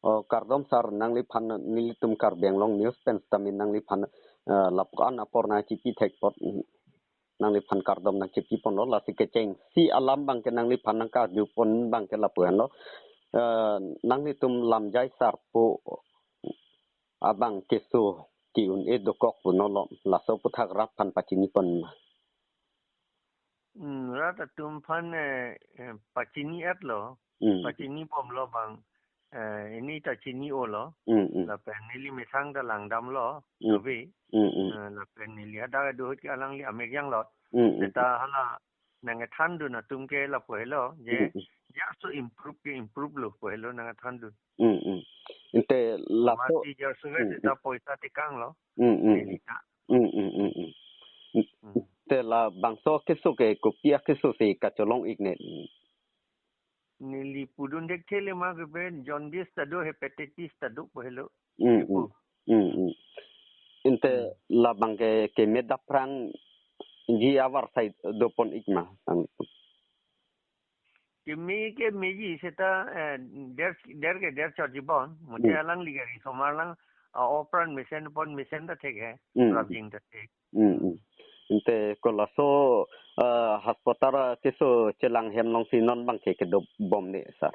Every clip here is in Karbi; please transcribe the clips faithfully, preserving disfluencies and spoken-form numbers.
Oh, kardom sir, nangliphan nelitum Karbi Anglong News pen sitame nangliphan, eh, lapuan apor nangchipi thek apot, mm, nangliphan kardom nangchipi ponlo, lasi kechengsi alam abangke nangliphan nangkarju pon abangke lapu henlo. Eh, nanglitum Lamjai Sarpo abang keso ki-un-e dokok punon lo, laso aputhak rat aphan pachini pon ma? Hmm, rat atum aphan, eh, eh, pachini-etlo, Hmm. pachini bomlo abang, eh, pini ta chini-olo, Hmm, hmm. lapen neli methang ta langdamlo, Hmm. kave, Hmm, hmm. eh, lapen neli hadak do ahut ke alangli amek janglot, Hmm, hmm. seta hala nangethandun atum ke lapu helo, je, Hmm, hmm. jaso improve ke improve lo pu helo nangethandun. Hmm, hmm. Ante laso Mati jaso ke Hmm, seta hmm. poisa tekanglo, Hmm, hmm. neli ta. Hmm, hmm, hmm, hmm. Hmm. Te labangso keso ke kopi akeso si kacholong-ikne? Neli pudun thekthele ma kepen jaundice ta do, hepatitis ta do pu helo. Hmm, Kepu. hmm. Hmm, hmm. Ante Hmm. labang ke keme daprang ji avar sai dopon-ik ma? Tang. Keme ke meji seta, eh, der, der ke der chot jibon. Mute Hmm. alangli ke ri somar lang, ah, opran mesen pon mesen ta thek he. Hmm. Prapjin ta thek. Hmm, hmm. Ante ko laso, eh, hospital keso chelang hem alongsi non abangke kedo bomne sir?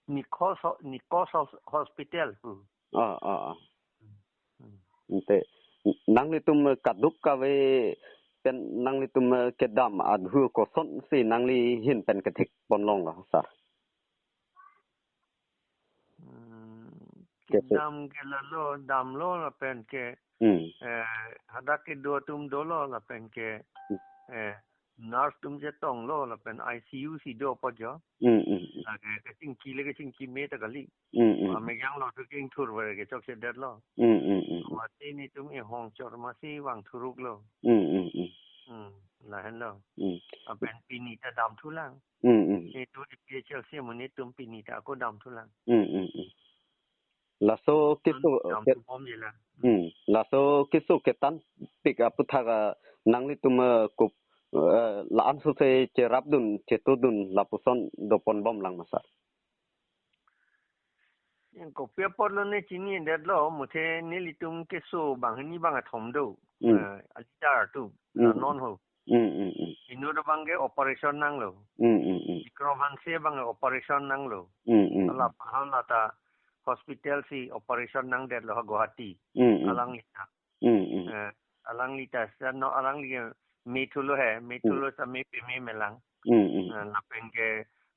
Nikos ho-, Nikos hos-, hospital pu. Ah, ah, ah. Hmm. Ante nanglitum kadokave pen nanglitum kedam adhu kosonsi nangli ahin pen kethek ponlonglo sir? Hmm, Keso. kedam ke lalo, damlo lapen ke, Hmm. eh, hadak kedo atum dolo lapen ke, Hmm. eh, nurse atum chetonglo lapen I C U si do apot jo. Hmm, hmm, hmm. Lake kachingki le kachingki me ta kali. Hmm, hmm, hmm. Amek janglo thu kingthur vare ke chokchedetlo. Hmm, hmm, hmm, hmm. Mati netum ehong chor masi vang thuruklo. Hmm, hmm, hmm. Hmm, lahenlo. Hmm. Lapen pini ta damthulang. Hmm, hmm. Netum di P H L C mo netum pini ta ako damthulang. Hmm, hmm, hmm. Laso keso Dam ke thubom jela. Hmm. Laso keso ketanpik aputhak, ah, nanglitum, eh, kup, eh, la-an sose cherapdun chetudun lapuson dopon bomlang ma sir? Yang kopi apotlo ne chinidetlo, mute nelitum keso banghini bangkethom do. Hmm. Eh, alitar tu, Hmm. la non ho. Hmm, hmm, hmm. Inut abangke operation nanglo. Hmm, hmm, hmm. Bikram Hanse abangke operation nanglo. Hmm, hmm, hmm. Hala, hala ta hospital si operation nangdetlo ha Guwahati. Hmm, hmm. Alangli ta. Hmm, hmm. Eh, alangli ta, sano alangli ke me thulo he, me Hmm. thulo ta me peme melang. Hmm, hmm. Eh, lapen ke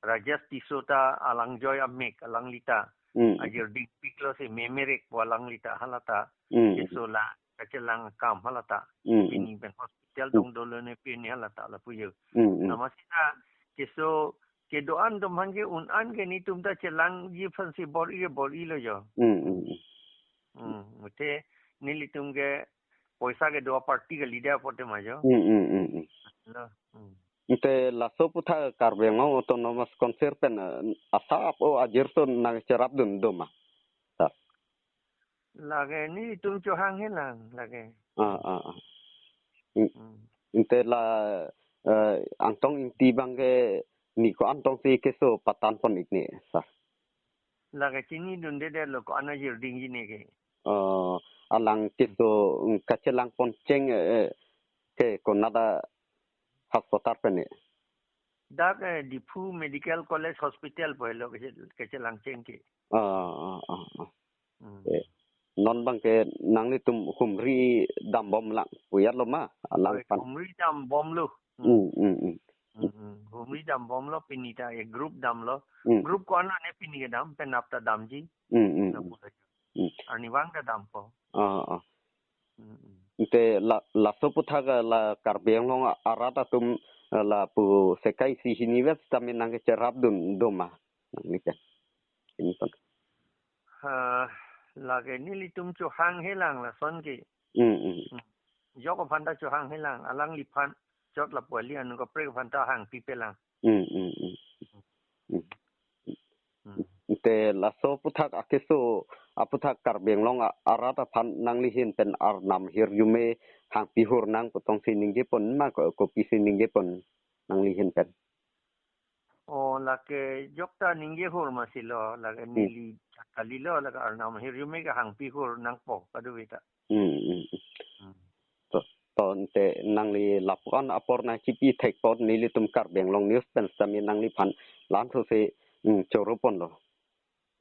Rajesh Tisso ta alangjoi amek, alangli ta. Hmm. Ajir dingpiklo si memerek pu alangli ta hala ta. Hmm. Keso la kachelang akam hala ta. Hmm, hmm. Pini pen hospital Hmm. dong dolo ne pini hala ta lapu jo. Hmm, hmm. Amatsi ta keso kedo-an atum aphan ke un-an ke netum ta chelangji aphansi bor-i ke bor-ilo jo. Hmm, hmm, hmm. Hmm, mute nelitum ke poisa kedo aparty ke leader pote ma jo. Hmm, hmm, hmm, hmm. Lo. Hmm. Ante laso aputhak Karbi Anglong Autonomous Council pen, eh, asap o ajirso nangcherapdun do ma sir? Lake netum chohanghelang lake. Ah, ah, ah. In-, Hmm. ante la, eh, Angtong Ingti abangke ni ko-an tongsi keso patan pon-ikne sir? Lake chinidundedetlo ko-an ajir dingji ne ke. Oh, alang keso, mm, kachelang poncheng, eh, eh, ke konat a hospital pen ne? Dak, eh, Diphu Medical College Hospital pu helo kache-, kachelang cheng ke. Ah, ah, ah, ah. Hmm. Eh, non abangke nanglitum humri dambomlang pu-etlo ma alang Oi, aphan? Humri dambomlo. Hmm. Hmm, hmm, hmm. Hmm, hmm. Humri dambomlo pini ta e group damlo. Hmm. Group ko-an ne pini kedam, penap ta damji. Hmm, hmm, hmm. Lapu lagi. Hmm. Arnivang ta dampo. Ah, ah. Hmm, hmm. Ante la, laso aputhak la Karbi Anglong arat atum lapu sekai isi hini vet sitame nangkecherapdun do ma? Nangli ke. Ini pon. Ha, lake nelitum chohanghelang lason ke. Hmm, hmm. Hmm. Jok aphan ta chohanghelang, alangliphan chot lapu ali anut kaprek aphan ta hangpipelang. Hmm, hmm, hmm. Hmm. Hmm. Ante laso aputhak akeso aputhak Karbi Anglong a-, arat aphan nangli ahin pen arnam hirjume hangpi hur nang pu tongsi ningje pon ma ko-, kopisi ningje pon nangli ahin pen? O, lake jokta ningje hur masi lo, lake Hmm. neli kalilo, lake arnam hirjume ke hangpi hur nangpo, kadokave ta. Hmm, hmm, hmm. Hmm. To, to ante nangli lapu-an apor nangchipi thekpon nelitum Karbi Anglong News pen sitame nangliphan lam those, hmm, choro ponlo.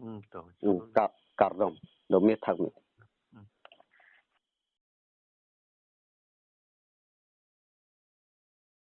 Hmm, to. Hmm, kar-, kardom. Dome thakme.